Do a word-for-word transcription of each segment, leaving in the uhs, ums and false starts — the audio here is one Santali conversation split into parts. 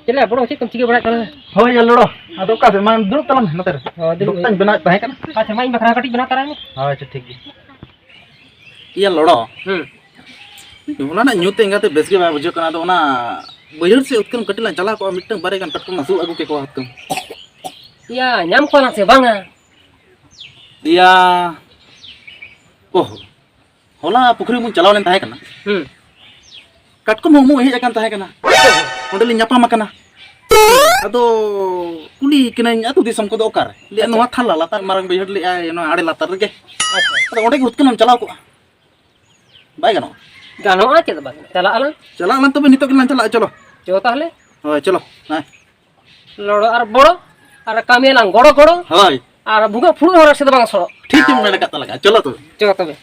ᱪᱮᱫ ᱞᱮ ᱵᱚᱲᱚ, ᱪᱮᱫ ᱠᱚᱢ ᱪᱤᱠᱟᱹ ᱵᱟᱲᱟᱭᱮᱫ ᱠᱟᱱᱟ? ᱦᱳᱭ ᱭᱟ ᱞᱚᱲᱚ, ᱟᱫᱚ ᱚᱠᱟ ᱥᱮᱫ ᱢᱟ ᱫᱩᱲᱩᱵ ᱛᱟᱞᱟᱝ ᱢᱮ ᱱᱚᱛᱮ ᱨᱮ᱾ ᱦᱳᱭ, ᱫᱩᱲᱩᱵ ᱫᱚᱠᱛᱟᱧ ᱵᱮᱱᱟᱣᱮᱫ ᱛᱟᱦᱮᱸ ᱠᱟᱱᱟ᱾ ᱟᱪᱪᱷᱟ, ᱢᱟ ᱤᱧ ᱵᱟᱠᱷᱨᱟ ᱠᱟᱹᱴᱤᱡ ᱵᱮᱱᱟᱣ ᱛᱟᱨᱟᱭ ᱢᱮ᱾ ᱦᱳᱭ, ᱟᱪᱪᱷᱟ, ᱴᱷᱤᱠ ᱜᱮᱭᱟ᱾ ᱤᱭᱟᱹ ᱞᱚᱲᱚ, ᱦᱩᱸ᱾ ᱚᱱᱟ ᱨᱮᱱᱟᱜ ᱧᱩ ᱛᱮ ᱮᱸᱜᱟᱛᱮ ᱵᱮᱥ ᱜᱮ ᱵᱟᱭ ᱵᱩᱡᱷᱟᱹᱜ ᱠᱟᱱᱟ᱾ ᱟᱫᱚ ᱚᱱᱟ ᱵᱟᱹᱭᱦᱟᱹᱲ ᱥᱮᱫ ᱦᱩᱛᱠᱟᱹᱢ ᱠᱟᱹᱴᱤᱡ ᱞᱟᱝ ᱪᱟᱞᱟᱣ ᱠᱚᱜᱼᱟ, ᱢᱤᱫᱴᱟᱝ ᱵᱟᱨᱭᱟ ᱜᱟᱱ ᱠᱟᱴᱠᱚᱢ ᱞᱟᱝ ᱥᱩᱜ ᱟᱹᱜᱩ ᱠᱮᱠᱚᱣᱟ ᱦᱩᱛᱠᱟᱹᱢ᱾ ᱭᱟ, ᱧᱟᱢ ᱠᱚᱣᱟ ᱞᱟᱝ ᱥᱮ ᱵᱟᱝᱟ? ᱤᱭᱟ, ᱳᱦᱳ, ᱦᱚᱞᱟ ᱯᱩᱠᱷᱨᱤ ᱵᱚᱱ ᱪᱟᱞᱟᱣ ᱞᱮᱱ ᱛᱟᱦᱮᱸ ᱠᱟᱱᱟ᱾ ᱦᱩᱸ᱾ ᱠᱟᱴᱠᱚᱢ ᱦᱚᱸ ᱩᱢᱩᱜ ᱦᱮᱡ ᱟᱠᱟᱱ ᱛᱟᱦᱮᱸ ᱠᱟᱱᱟ᱾ ᱚᱸᱰᱮ ᱞᱤᱧ ᱧᱟᱯᱟᱢ ᱟᱠᱟᱱᱟ᱾ ᱟᱫᱚ ᱠᱩᱞᱤ ᱠᱟᱹᱱᱟᱹᱧ, "ᱟᱹᱛᱩ ᱫᱤᱥᱚᱢ ᱠᱚᱫᱚ ᱚᱠᱟᱨᱮ?" ᱞᱟᱹᱭᱟ, ᱟᱪᱪᱷᱟ᱾ "ᱱᱚᱣᱟ ᱛᱷᱟᱞᱟ ᱞᱟᱛᱟᱨ ᱢᱟᱨᱟᱝ ᱵᱟᱹᱭᱦᱟᱹᱲ ᱞᱮᱜᱼᱟᱭ, ᱱᱚᱣᱟ ᱟᱲᱮ ᱞᱟᱛᱟᱨ ᱨᱮᱜᱮ᱾" ᱟᱪᱪᱷᱟ᱾ ᱟᱫᱚ ᱚᱸᱰᱮ ᱜᱮ ᱦᱩᱛᱠᱟᱹᱢ ᱪᱟᱞᱟᱣ ᱠᱚᱜᱼᱟ᱾ ᱵᱟᱭ ᱜᱟᱱᱚᱜᱼᱟ? ᱜᱟᱱᱚᱜᱼᱟ, ᱪᱮᱫ ᱵᱟᱝ? ᱪᱟᱞᱟᱜ ᱟᱞᱟᱝ᱾ ᱪᱟᱞᱟᱜ ᱟᱞᱟᱝ ᱛᱚᱵᱮ, ᱱᱤᱛᱚᱜ ᱜᱮᱞᱟᱝ ᱪᱟᱞᱟᱜᱼᱟ, ᱪᱚᱞᱚ᱾ ᱪᱚ ᱛᱟᱦᱞᱮ᱾ ᱦᱳᱭ, ᱪᱚᱞᱚ᱾ ᱦᱮᱸ᱾ ᱞᱚᱲᱚ ᱟᱨ ᱵᱚᱲᱚ, ᱟᱨ ᱠᱟᱹᱢᱤᱭᱟᱞᱟᱝ ᱜᱚᱲᱚ ᱜᱚᱲᱚ᱾ ᱦᱳᱭ᱾ ᱟᱨ ᱵᱷᱩᱜᱟᱹᱜ ᱯᱷᱩᱲᱩᱜ ᱦᱚᱸ ᱨᱟᱥᱮ ᱫᱚ ᱵᱟᱝ ᱥᱚᱲᱚᱜ᱾ ᱴᱷᱤᱠ ᱜᱮᱢ ᱢᱮᱱ ᱟᱠᱟᱫ ᱛᱟᱞᱟᱝᱟ, ᱪᱚᱞᱚ ᱛᱚᱵᱮ᱾ ᱪᱚ ᱛᱚᱵᱮ᱾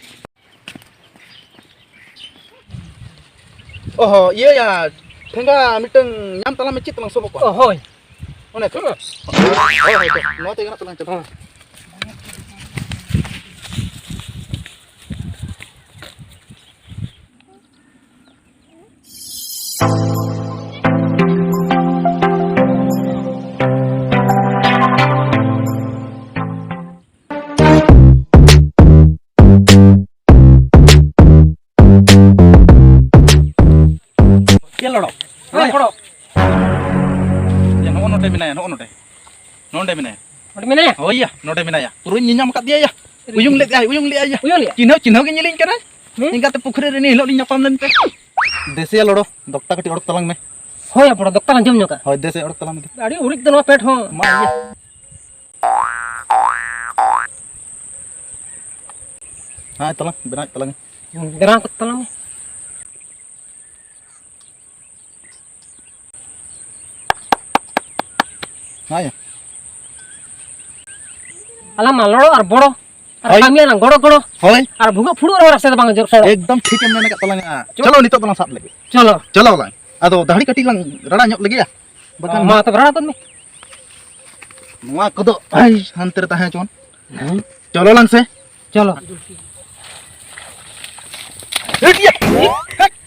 ᱚᱦᱚ, ᱤᱭᱟᱹᱭᱟ, ᱴᱷᱮᱸᱜᱟ ᱢᱤᱫᱴᱟᱝ ᱧᱟᱢ ᱛᱟᱞᱟᱝ ᱢᱮ, ᱪᱮᱫ ᱛᱮᱞᱟᱝ ᱥᱚᱵᱚᱜ ᱠᱚᱣᱟ? ᱚ, ᱦᱳᱭ᱾ ᱚᱱᱮ ᱛᱚ᱾ ᱦᱳᱭ, ᱦᱳᱭ, ᱛᱚ᱾ ᱱᱚᱣᱟ ᱛᱮᱜᱮ ᱱᱟᱜ ᱛᱟᱞᱟᱝ ᱪᱟᱵᱟ᱾ ᱦᱳᱭ᱾ ᱪᱮᱫ ᱞᱚᱲᱚ? ᱦᱮᱸ, ᱞᱚᱲᱚ᱾ ᱮ, ᱱᱚᱜᱼᱚ ᱱᱚᱰᱮ ᱢᱮᱱᱟᱭᱟ, ᱱᱚᱜᱼᱚ ᱱᱚᱰᱮ᱾ ᱱᱚᱰᱮ ᱢᱮᱱᱟᱭᱟ᱾ ᱱᱚᱰᱮ ᱢᱮᱱᱟᱭᱟ? ᱦᱳᱭ ᱭᱟ, ᱱᱚᱰᱮ ᱢᱮᱱᱟᱭᱟ᱾ ᱯᱩᱨᱟᱹᱧ ᱧᱮᱧᱟᱢ ᱟᱠᱟᱫᱮᱭᱟ ᱭᱟ᱾ ᱩᱭᱩᱝ ᱞᱮᱫ ᱟᱭ, ᱩᱭᱩᱝ ᱞᱮᱫ ᱟᱭ ᱭᱟ᱾ ᱩᱭᱩᱝ ᱞᱮᱫ? ᱪᱤᱱᱦᱟᱹᱣ, ᱪᱤᱱᱦᱟᱹᱣ ᱜᱮ ᱧᱮᱞᱤᱧ ᱠᱟᱱᱟᱭ᱾ ᱦᱮᱸ? ᱮᱸᱜᱟᱛᱮ ᱯᱩᱠᱷᱨᱤ ᱨᱮ ᱤᱱᱟᱹ ᱦᱤᱞᱳᱜ ᱞᱤᱧ ᱧᱟᱯᱟᱢ ᱞᱮᱱ ᱛᱮ᱾ ᱫᱮᱥᱮᱭᱟ ᱞᱚᱲᱚ, ᱫᱚᱠᱛᱟ ᱠᱟᱹᱴᱤᱡ ᱚᱰᱚᱠ ᱛᱟᱞᱟᱝ ᱢᱮ᱾ ᱦᱳᱭ, ᱟᱯᱲᱟ ᱫᱚᱠᱛᱟ ᱞᱟᱝ ᱡᱚᱢ ᱧᱚᱜᱟ᱾ ᱦᱳᱭ, ᱫᱮᱥᱮ ᱚᱰᱚᱠ ᱛᱟᱞᱟᱝ ᱢᱮ᱾ ᱟᱹᱰᱤ ᱩᱨᱤᱡ ᱫᱚ ᱱᱚᱣᱟ ᱯᱮᱴ ᱦᱚᱸ᱾ ᱢᱟ ᱤᱭᱟᱹ᱾ ᱦᱮᱸ, ᱛᱟᱞᱟᱝ, ᱵᱮᱱᱟᱣᱮᱫ ᱛᱟᱞᱟᱝ᱾ ᱵᱮᱱᱟᱣ ᱠᱚ ᱛᱟᱞᱟᱝ ᱢᱮ᱾ ᱦᱮᱸ᱾ ᱟᱞᱟᱝ ᱢᱟ ᱞᱚᱲᱚ ᱟᱨ ᱵᱚᱲᱚ, ᱟᱨ ᱦᱳᱭ᱾ ᱠᱟᱹᱢᱤᱭᱟᱞᱟᱝ ᱜᱚᱲᱚ ᱜᱚᱲᱚ, ᱦᱳᱭ᱾ ᱟᱨ ᱵᱷᱩᱜᱟᱹᱜ ᱯᱷᱩᱲᱩᱜ ᱨᱮᱦᱚᱸ ᱨᱟᱥᱮ ᱫᱚ ᱵᱟᱝ ᱚᱡᱚᱜ ᱥᱚᱲᱚᱜ᱾ ᱮᱠᱫᱚᱢ ᱴᱷᱤᱠᱮᱢ ᱢᱮᱱ ᱟᱠᱟᱫ ᱛᱟᱞᱟᱝᱟ᱾ ᱪᱚ᱾ ᱪᱚᱞᱚ, ᱱᱤᱛᱚᱜ ᱫᱚᱞᱟᱝ ᱥᱟᱵ ᱞᱮᱜᱮ᱾ ᱪᱚᱞᱚ᱾ ᱪᱚᱞᱚ ᱞᱟᱝ᱾ ᱟᱫᱚ ᱫᱟᱹᱦᱲᱤ ᱠᱟᱹᱴᱤᱡ ᱞᱟᱝ ᱨᱟᱲᱟ ᱧᱚᱜ ᱞᱮᱜᱮᱭᱟ᱾ ᱵᱟᱠᱷᱟᱱ ᱢᱟ ᱛᱚᱵᱮ ᱨᱟᱲᱟ ᱜᱚᱫ ᱢᱮ᱾ ᱱᱚᱣᱟ ᱠᱚᱫᱚ, ᱟᱭ, ᱦᱟᱱᱛᱮ ᱨᱮ ᱛᱟᱦᱮᱸ ᱦᱚᱪᱚᱣᱟᱱ᱾ ᱦᱮᱸ᱾ ᱪᱚᱞᱚ ᱞᱟᱝ ᱥᱮ᱾ ᱪᱚᱞᱚ᱾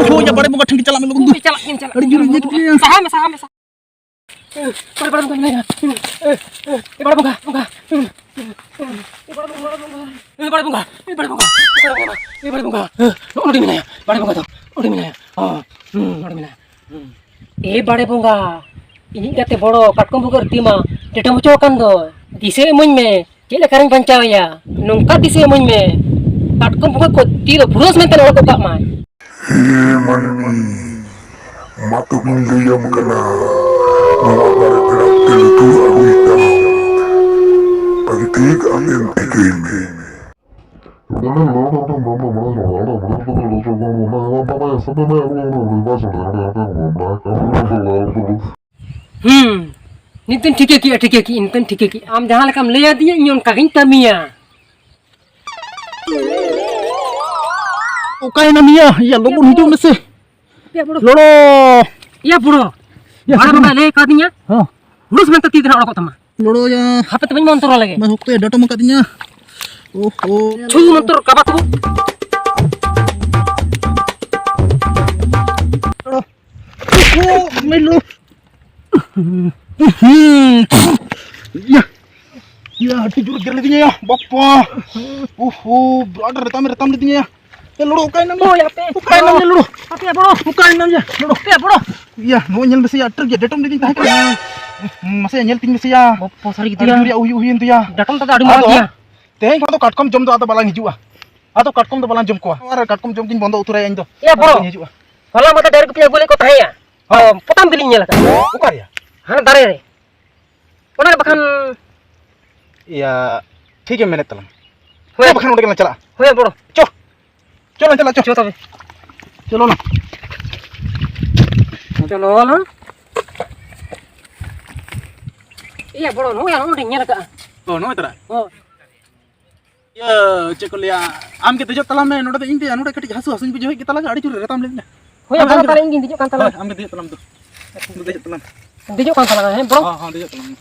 ᱳᱦᱳ, ᱭᱟ ᱵᱟᱲᱮ ᱵᱚᱸᱜᱟ ᱴᱷᱮᱱ ᱜᱮ ᱪᱟᱞᱟᱜ ᱢᱮ ᱞᱚᱜᱚᱱ ᱫᱚ᱾ ᱪᱟᱞᱟᱜ ᱠᱤᱱ, ᱪᱟᱞᱟᱜ ᱟᱹᱰᱤ ᱡᱳᱨ ᱤᱧ ᱧᱮᱞ ᱠᱮᱫᱮᱭᱟ᱾ ᱥᱟᱦᱟᱭ ᱢᱮ, ᱥᱟᱦᱟᱭ ᱢᱮ, ᱥᱟᱦᱟᱭ ᱢᱮ᱾ ᱵᱟᱲᱮ ᱵᱚᱸᱜᱟ ᱢᱮᱱᱟᱭᱟ᱾ ᱵᱟᱲᱮ ᱵᱚᱸᱜᱟ, ᱵᱚᱸᱜᱟ᱾ ᱵᱟᱲᱮ ᱵᱚᱸᱜᱟ, ᱵᱟᱲᱮ ᱵᱚᱸᱜᱟ᱾ ᱱᱚᱜᱼᱚ ᱱᱚᱰᱮ ᱢᱮᱱᱟᱭᱟ᱾ ᱵᱟᱲᱮ ᱵᱚᱸᱜᱟ ᱫᱚ ᱱᱚᱰᱮ ᱢᱮᱱᱟᱭᱟ᱾ ᱦᱚᱸ, ᱦᱩᱸ, ᱱᱚᱰᱮ ᱢᱮᱱᱟᱭᱟ᱾ ᱮ ᱵᱟᱲᱮ ᱵᱚᱸᱜᱟ, ᱤᱧᱤᱡ ᱜᱟᱛᱮ ᱵᱚᱲᱚ ᱠᱟᱴᱠᱚᱢ ᱵᱷᱩᱜᱟᱹᱜ ᱛᱤ ᱢᱟ ᱰᱮᱴᱮᱢ ᱦᱚᱪᱚ ᱟᱠᱟᱱ ᱫᱚ, ᱫᱤᱥᱟᱹ ᱮᱢᱟᱹᱧ ᱢᱮ, ᱪᱮᱫ ᱞᱮᱠᱟᱨᱤᱧ ᱵᱟᱧᱪᱟᱣᱮᱭᱟ? ᱱᱚᱝᱠᱟ ᱫᱤᱥᱟᱹ ᱮᱢᱟᱹᱧ ᱢᱮ, ᱠᱟᱴᱠᱚᱢ ᱵᱷᱩᱜᱟᱹᱜ ᱠᱚ ᱛᱤ ᱫᱚ ᱵᱷᱩᱨᱟᱹᱥ ᱢᱮᱱᱛᱮ ᱚᱰᱚᱠ ᱠᱟᱜ ᱢᱟᱭ᱾ ᱦᱮ ᱢᱟᱹᱱᱢᱤ, ᱢᱟ ᱛᱚᱵᱮᱧ ᱞᱟᱹᱭᱟᱢ ᱠᱟᱱᱟ, ᱱᱚᱣᱟ ᱫᱟᱨᱮ ᱯᱷᱮᱰᱟᱛ ᱛᱮ ᱞᱩᱛᱩᱨ ᱟᱹᱜᱩᱭ ᱛᱟᱢ᱾ ᱵᱷᱟᱹᱜᱤ ᱴᱷᱤᱠ ᱟᱢᱮᱢ ᱴᱷᱤᱠᱟᱹᱭ ᱢᱮ᱾ ᱦᱩᱸ, ᱱᱤᱛ ᱫᱚᱧ ᱴᱷᱤᱠᱟᱹ ᱠᱮᱜᱼᱟ, ᱴᱷᱤᱠᱟᱹ ᱠᱮᱜᱼᱟ, ᱱᱤᱛ ᱫᱚᱧ ᱴᱷᱤᱠᱟᱹ ᱠᱮᱜᱼᱟ᱾ ᱟᱢ ᱡᱟᱦᱟᱸ ᱞᱮᱠᱟᱢ ᱞᱟᱹᱭ ᱟᱹᱫᱤᱧᱟ, ᱤᱧ ᱚᱱᱠᱟ ᱜᱤᱧ ᱠᱟᱹᱢᱤᱭᱟ᱾ ᱚᱠᱟᱭᱮᱱᱟᱢ ᱭᱟ? ᱭᱟ, ᱞᱚᱜᱚᱱ ᱦᱤᱡᱩᱜ ᱢᱮᱥᱮ᱾ ᱭᱟ, ᱵᱩᱲᱚ᱾ ᱞᱚᱲᱚ᱾ ᱭᱟ, ᱵᱩᱲᱚ᱾ ᱭᱟ, ᱵᱟᱲᱟ ᱥᱤᱛᱩᱝ᱾ ᱵᱟᱲᱟ ᱞᱟᱹᱭ ᱠᱟᱫᱤᱧᱟ᱾ ᱦᱚᱸ᱾ ᱦᱩᱲᱩᱥ ᱢᱮᱱᱛᱮ ᱛᱤ ᱫᱷᱟᱨᱟ ᱚᱰᱚᱠᱚᱜ ᱛᱟᱢᱟ᱾ ᱞᱚᱲᱚ ᱭᱟ᱾ ᱦᱟᱯᱮ ᱛᱚᱵᱮᱧ ᱢᱚᱱᱛᱨᱚ ᱞᱮᱜᱮ᱾ ᱢᱟ ᱦᱚᱠᱛᱚᱭ ᱰᱟᱴᱚᱢ ᱟᱠᱟᱫᱤᱧᱟ᱾ ᱳᱦᱳ᱾ ᱪᱷᱩ ᱢᱚᱱᱛᱨᱚ ᱠᱟᱵᱟ ᱠᱚ᱾ ᱞᱚᱲᱚ᱾ ᱳᱦᱳ, ᱢᱮ ᱞᱚᱲᱚ᱾ ᱭᱟ᱾ ᱭᱟ, ᱟᱹᱰᱤ ᱡᱳᱨ ᱜᱮᱨ ᱞᱤᱫᱤᱧᱟ ᱭᱟ, ᱵᱟᱯᱟ᱾ ᱩᱦᱩ, ᱵᱨᱟᱰ ᱨᱮᱛᱟᱢ, ᱨᱮᱛᱟᱢ ᱞᱤᱫᱤᱧᱟ ᱭᱟ᱾ ᱮ, ᱞᱚᱲᱚ, ᱚᱠᱟᱭᱮᱱᱟᱢ ᱭᱟ? ᱳᱭ, ᱦᱟᱯᱮ᱾ ᱚᱠᱟᱭᱮᱱᱟᱢ ᱭᱟ, ᱞᱚᱲᱚ? ᱦᱟᱯᱮ, ᱵᱚᱲᱚ᱾ ᱚᱠᱟᱭᱮᱱᱟᱢ ᱭᱟ, ᱞᱚᱲᱚ? ᱦᱟᱯᱮ, ᱵᱚᱲᱚ᱾ ᱭᱟ, ᱱᱚᱜᱼᱚᱭ ᱧᱮᱞ ᱢᱮᱥᱮ ᱭᱟ, ᱟᱹᱰᱤ ᱡᱳᱨ ᱰᱮᱴᱚᱢ ᱞᱤᱫᱤᱧ ᱛᱟᱦᱮᱸ ᱠᱟᱱᱟ᱾ ᱢᱟᱥᱮ, ᱧᱮᱞ ᱛᱤᱧ ᱢᱮᱥᱮ ᱭᱟ᱾ ᱵᱟᱯᱟ, ᱥᱟᱹᱨᱤ ᱜᱮᱛᱚ ᱟᱹᱰᱤ ᱭᱟ᱾ ᱡᱳᱨ ᱭᱟ, ᱩᱦᱤ, ᱩᱦᱤᱭᱮᱱ ᱫᱚᱭᱟ᱾ ᱰᱮᱴᱚᱞ ᱛᱮᱫᱚ ᱟᱹᱰᱤ ᱢᱟᱨᱟᱝ ᱟᱫᱚ ᱜᱮᱭᱟ᱾ ᱛᱮᱦᱮᱧ ᱠᱷᱚᱱ ᱫᱚ ᱠᱟᱴᱠᱚᱢ ᱡᱚᱢ ᱫᱚ ᱟᱫᱚ ᱵᱟᱞᱟᱝ ᱦᱤᱡᱩᱜᱼᱟ᱾ ᱟᱫᱚ ᱠᱟᱴᱠᱚᱢ ᱫᱚ ᱵᱟᱞᱟᱝ ᱡᱚᱢ ᱠᱚᱣᱟ᱾ ᱟᱨ ᱠᱟᱴᱠᱚᱢ ᱡᱚᱢ ᱫᱚᱧ ᱵᱚᱱᱫᱚ ᱩᱛᱟᱹᱨᱟ ᱤᱧ ᱫᱚ᱾ ᱭᱟ, ᱵᱚᱲᱚ᱾ ᱵᱟᱹᱧ ᱦᱤᱡᱩᱜᱼᱟ᱾ ᱦᱚᱞᱟ ᱢᱟᱫᱷᱮᱨ ᱰᱟᱹᱝᱨᱤ ᱜᱩᱯᱤ ᱟᱹᱜᱩ ᱞᱮᱫ ᱠᱚ ᱛᱟᱦᱮᱸᱭᱟ᱾ ᱦᱚᱸ᱾ ᱯᱚᱛᱟᱢ ᱵᱤᱞᱤᱧ ᱧᱮᱞ ᱟᱠᱟᱫ᱾ ᱚᱠᱟ ᱨᱮᱭᱟ? ᱦᱟᱱᱟ ᱫᱟᱨᱮ ᱨᱮ᱾ ᱚᱱᱟ ᱜᱮ ᱵᱟᱠᱷᱟᱱ᱾ ᱤᱭᱟᱹ, ᱴᱷᱤᱠ ᱜᱮᱢ ᱢᱮᱱᱮᱫ ᱛᱟᱞᱟᱝ᱾ ᱦᱳᱭ᱾ ᱪᱚ ᱵᱟᱠᱷᱟᱱ ᱚᱸᱰᱮ ᱜᱮᱞᱟᱝ ᱪᱟᱞᱟᱜᱼᱟ᱾ ᱦᱳᱭ, ᱵᱚᱲᱚ᱾ ᱪᱚ᱾ ᱪᱚ ᱞᱟᱝ ᱪᱟᱞᱟᱜᱼᱟ, ᱪᱚ᱾ ᱪᱚ ᱛᱚᱵᱮ᱾ ᱪᱚᱞᱚ ᱱᱟ᱾ ᱪᱚᱞᱚ ᱱᱟ᱾ ᱤᱭᱟᱹ, ᱵᱚᱲᱚ, ᱱᱚᱜᱼᱚᱭ ᱟᱨ ᱱᱚᱰᱮᱧ ᱧᱮᱞ ᱟᱠᱟᱫᱼᱟ᱾ ᱚ, ᱱᱚᱜᱼᱚᱭ ᱛᱚᱨᱟ᱾ ᱦᱳᱭ᱾ ᱤᱭᱟᱹ, ᱪᱮᱫ ᱠᱚ ᱞᱟᱹᱭᱟ, ᱟᱢ ᱜᱮ ᱫᱮᱡᱚᱜ ᱛᱟᱞᱟᱝ ᱢᱮ ᱱᱚᱰᱮ ᱫᱚ, ᱤᱧ ᱫᱮᱡᱟ ᱱᱚᱰᱮ, ᱠᱟᱹᱴᱤᱡ ᱦᱟᱹᱥᱩ ᱦᱟᱹᱥᱩᱧ ᱵᱩᱡᱷᱟᱹᱣᱮᱫ ᱜᱮ ᱛᱟᱞᱟᱝᱟ, ᱟᱹᱰᱤ ᱡᱳᱨ ᱨᱮᱛᱟᱢ ᱞᱮᱫᱤᱧᱟ᱾ ᱦᱳᱭ, ᱟᱢ ᱟᱫᱚ ᱜᱮ ᱛᱟᱦᱞᱮ ᱤᱧ ᱜᱤᱧ ᱫᱮᱡᱚᱜ ᱠᱟᱱ ᱛᱟᱞᱟᱝᱟ᱾ ᱦᱳᱭ, ᱟᱢ ᱜᱮ ᱫᱮᱡᱚᱜ ᱛᱟᱞᱟᱝ ᱢᱮ ᱫᱩ᱾ ᱫᱩ ᱫᱮᱡᱚᱜ ᱛᱟᱞᱟᱝ ᱢᱮ᱾ ᱫᱮᱡᱚᱜ ᱠᱟᱱ ᱛᱟᱞᱟᱝᱟ, ᱦᱮᱸ, ᱵᱚᱲᱚ? ᱦᱚᱸ, ᱦᱚᱸ, ᱫᱮᱡᱚᱜ ᱛᱟᱞᱟᱝ ᱢᱮ᱾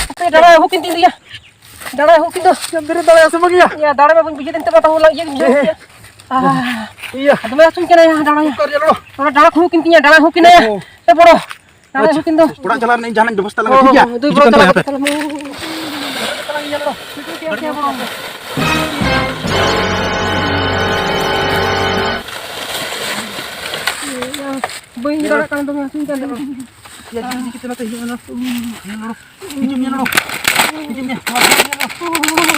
ᱦᱟᱯᱮ, ᱰᱟᱸᱰᱟ ᱦᱩᱠ ᱮᱱ ᱛᱤᱧ ᱫᱚ ᱭᱟ᱾ ᱰᱟᱸᱰᱟ ᱦᱩᱠ ᱮᱱ ᱫᱚ᱾ ᱵᱮᱨᱮᱫ ᱫᱟᱲᱮᱭᱟᱜᱼᱟ ᱥᱮ ᱵᱟᱝ ᱭᱟ? ᱭᱟ, ᱫᱟᱲᱮ ᱢᱟ ᱵᱟᱹᱧ ᱵᱩᱡᱷᱟᱹᱣ ᱫᱟ, ᱱᱤᱛᱚᱜ ᱢᱟ ᱛᱟᱦᱩ ᱞᱟᱝ ᱤᱭᱟᱹ ᱜᱤᱧ ᱵᱩᱡᱷᱟᱹᱣ ᱠᱮᱫᱟ᱾ ᱟᱦ᱾ ᱤᱭᱟᱹ᱾ ᱫᱚᱢᱮ ᱦᱟᱹᱥᱩᱧ ᱠᱟᱱᱟ ᱭᱟ, ᱰᱟᱸᱰᱟ ᱭᱟ᱾ ᱚᱠᱟ ᱨᱮᱭᱟ ᱞᱚᱲᱚ? ᱰᱟᱸᱰᱟ ᱦᱩᱠ ᱮᱱ ᱛᱤᱧᱟ, ᱰᱟᱸᱰᱟ ᱦᱩᱠ ᱮᱱᱟ ᱭᱟ᱾ ᱚ᱾ ᱮ ᱵᱚᱲᱚ᱾ ᱰᱟᱸᱰᱟ ᱟᱪᱪᱷᱟ, ᱦᱩᱠ ᱮᱱ ᱫᱚ᱾ ᱚᱲᱟᱜ ᱪᱟᱞᱟᱜ ᱨᱮᱱᱟᱜ ᱤᱧ ᱡᱟᱦᱟᱱᱟᱜ ᱤᱧ ᱵᱮᱵᱚᱥᱛᱷᱟ ᱞᱟᱜᱟ, ᱦᱚᱸ, ᱴᱷᱤᱠ ᱜᱮᱭᱟ? ᱦᱚᱸ, ᱫᱩ ᱵᱚᱲᱚ ᱪᱟᱞᱟᱜ ᱪᱟᱞᱟᱜ ᱯᱮ᱾ ᱠᱟᱛᱮ ᱛᱟᱞᱟᱝ ᱢᱮ᱾ ᱵᱟᱹᱧ ᱫᱟᱲᱮᱭᱟᱜ ᱠᱟᱱᱟ, ᱫᱚᱢᱮ ᱦᱟᱹᱥᱩᱧ ᱠᱟᱱ ᱫᱚ᱾ ᱭᱟ, ᱡᱤᱞ ᱡᱤᱞ ᱠᱟᱛᱮ ᱱᱚᱛᱮ ᱦᱤᱡᱩᱜ ᱢᱮ, ᱱᱚᱛᱮ᱾ ᱦᱤᱡᱩᱜ ᱢᱮ, ᱱᱚᱰᱮ᱾ ᱦᱤᱡᱩᱜ ᱢᱮ, ᱱᱚᱰᱮ᱾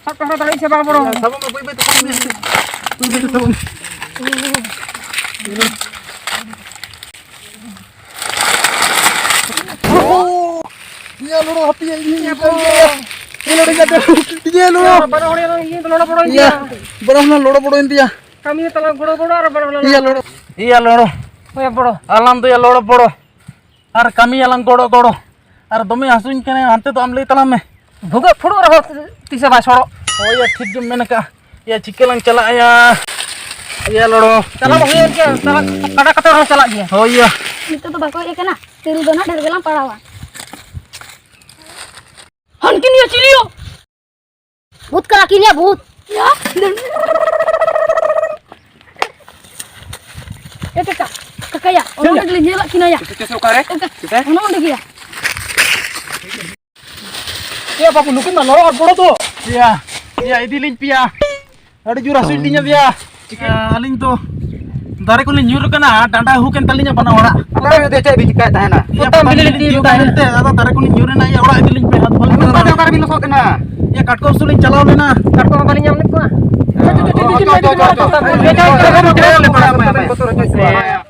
ᱥᱟᱵ ᱠᱟᱛᱮ ᱫᱟᱲᱮ ᱥᱮ ᱵᱟᱝ ᱵᱚᱲᱚ? ᱭᱟ, ᱥᱟᱵᱚᱜ ᱢᱮ, ᱵᱟᱹᱭ ᱵᱟᱹᱭ ᱛᱮ ᱥᱟᱵᱚᱜ ᱢᱮ᱾ ᱵᱟᱹᱭ ᱵᱟᱹᱭ ᱛᱮ ᱥᱟᱵᱚᱜ ᱢᱮ᱾ ᱳ! ᱭᱟ, ᱞᱚᱲᱚ, ᱦᱟᱯᱮ, ᱤᱧ, ᱤᱧ, ᱤᱧ, ᱤᱧ, ᱤᱧ, ᱞᱚᱲᱚ, ᱤᱧ, ᱞᱚᱲᱚ᱾ ᱵᱟᱨ ᱦᱚᱲ ᱤᱭᱟᱹ ᱫᱚ ᱞᱚᱲᱚ ᱵᱚᱲᱚ ᱤᱭᱟᱹ᱾ ᱵᱟᱨ ᱦᱚᱲ ᱞᱚᱲᱚ ᱵᱚᱲᱚᱭᱮᱱ ᱫᱤᱭᱟ᱾ ᱠᱟᱹᱢᱤ ᱛᱟᱞᱟ ᱜᱚᱲᱚ ᱜᱚᱲᱚ ᱟᱨ ᱵᱟᱨ ᱦᱚᱲ ᱞᱚᱲᱚ᱾ ᱤᱭᱟᱹ, ᱞᱚᱲᱚ᱾ ᱤᱭᱟᱹ ᱞᱚᱲᱚ᱾ ᱦᱳᱭ ᱵᱚᱲᱚ᱾ ᱟᱞᱟᱝ ᱫᱚᱭᱟ ᱞᱚᱲᱚ ᱵᱚᱲᱚ᱾ ᱟᱨ ᱠᱟᱹᱢᱤᱭᱟᱞᱟᱝ ᱜᱚᱲᱚ ᱜᱚᱲᱚ᱾ ᱟᱨ ᱫᱚᱢᱮ ᱦᱟᱹᱥᱩᱧ ᱠᱟᱱᱟ, ᱦᱟᱱᱛᱮ ᱫᱚ ᱟᱢ ᱞᱟᱹᱭ ᱛᱟᱞᱟᱝ ᱢᱮ᱾ ᱵᱷᱩᱜᱟᱹᱜ ᱯᱷᱩᱲᱩᱜ ᱨᱮᱦᱚᱸ ᱛᱤᱥ ᱦᱚᱸ ᱵᱟᱭ ᱥᱚᱲᱚᱜ᱾ ᱦᱳᱭ ᱭᱟ, ᱴᱷᱤᱠ ᱜᱮᱢ ᱢᱮᱱ ᱟᱠᱟᱫᱼᱟ᱾ ᱭᱟ, ᱪᱤᱠᱟᱹ ᱞᱟᱝ ᱪᱟᱞᱟᱜᱼᱟ ᱭᱟ? ᱭᱟ ᱞᱚᱲᱚ᱾ ᱪᱟᱞᱟᱜ ᱢᱟ ᱦᱩᱭᱩᱜ ᱜᱮᱭᱟ, ᱪᱟᱞᱟᱜ, ᱠᱟᱰᱟ ᱠᱟᱛᱮ ᱨᱮᱦᱚᱸ ᱪᱟᱞᱟᱜ ᱜᱮᱭᱟ᱾ ᱦᱳᱭ ᱭᱟ᱾ ᱱᱤᱛᱚᱜ ᱫᱚ ᱵᱟᱠᱚ ᱦᱮᱡ ᱟᱠᱟᱱᱟ, ᱛᱤᱨᱩ ᱫᱚ ᱱᱟᱦᱟᱜ ᱰᱷᱮᱨ ᱜᱮᱞᱟᱝ ᱯᱟᱲᱟᱣᱟ᱾ ᱦᱟᱱᱠᱤᱱ ᱭᱟ ᱪᱤᱞᱤᱭᱳ? ᱵᱷᱩᱛ ᱠᱟᱱᱟ ᱠᱤᱱ ᱭᱟ, ᱵᱷᱩᱛ᱾ ᱭᱟ᱾ ᱮ ᱠᱟᱠᱟ, ᱠᱟᱠᱟᱭᱟ, ᱚᱱᱟ ᱪᱮᱫ? ᱚᱸᱰᱮ ᱜᱮᱞᱤᱧ ᱧᱮᱞᱟᱜ ᱠᱤᱱᱟ ᱭᱟ᱾ ᱪᱮᱫ, ᱪᱮᱫ, ᱪᱮᱫ, ᱚᱠᱟᱨᱮ? ᱮ ᱠᱟᱠᱟ, ᱪᱮᱫ? ᱚᱱᱟ ᱚᱸᱰᱮ ᱜᱮᱭᱟ᱾ ᱮ ᱵᱟᱹᱵᱩ, ᱱᱩᱠᱤᱱ ᱢᱟ ᱞᱚᱲᱚ ᱟᱨ ᱵᱚᱲᱚ ᱫᱚ᱾ ᱭᱟ, ᱭᱟ, ᱤᱫᱤ ᱞᱤᱧ ᱯᱮᱭᱟ᱾ ᱟᱹᱰᱤ ᱡᱳᱨ ᱦᱟᱹᱥᱩᱭᱮᱫ ᱞᱤᱧᱟ ᱭᱟ᱾ ᱪᱤᱠᱟᱹ, ᱟᱹᱞᱤᱧ ᱫᱚ ᱫᱟᱨᱮ ᱠᱚᱞᱤᱧ ᱧᱩᱨ ᱟᱠᱟᱱᱟ, ᱰᱟᱸᱰᱟ ᱦᱩᱠ ᱮᱱ ᱛᱟᱹᱞᱤᱧᱟ ᱵᱟᱱᱟ ᱦᱚᱲᱟᱜ᱾ ᱚᱠᱟ ᱨᱮ ᱪᱮᱫ ᱵᱤᱱ ᱪᱤᱠᱟᱹᱭᱮᱫ ᱛᱟᱦᱮᱱᱟ? ᱭᱟ, ᱯᱚᱛᱟᱢ ᱯᱚᱛᱟᱢ ᱵᱤᱞᱤ ᱵᱤᱞᱤ ᱛᱤᱭᱳᱜ ᱛᱤᱭᱳᱜ ᱛᱟᱦᱮᱱ ᱛᱟᱦᱮᱱ᱾ ᱛᱮ, ᱟᱫᱚ ᱫᱟᱨᱮ ᱠᱚᱞᱤᱧ ᱧᱩᱨ ᱮᱱᱟ, ᱭᱟ, ᱚᱲᱟᱜ ᱤᱫᱤ ᱞᱤᱧ ᱯᱮ, ᱟᱫᱚ ᱵᱟᱹᱞᱤᱧ ᱱᱚᱝᱠᱟ ᱫᱚ ᱚᱠᱟ ᱨᱮᱵᱤᱱ ᱞᱚᱥᱚᱫ ᱮᱱᱟ? ᱭᱟ, ᱠᱟᱴᱠᱚᱢ ᱥᱩ ᱞᱤᱧ ᱪᱟᱞᱟᱣ ᱞᱮᱱᱟ᱾ ᱠᱟᱴᱠᱚᱢ ᱦᱚᱸ ᱵᱟᱹᱞᱤᱧ ᱧᱟᱢ ᱞᱮᱫ ᱠᱚᱣᱟ᱾ ᱦᱮᱸ᱾ ᱵᱚᱛᱚᱨ ᱦᱚᱪᱚᱭ ᱯᱮ, ᱵᱚᱛᱚᱨ ᱦᱚᱪᱚᱭ ᱯᱮ᱾ ᱵᱚᱛᱚᱨ ᱦᱚᱪᱚᱭ ᱯᱮ᱾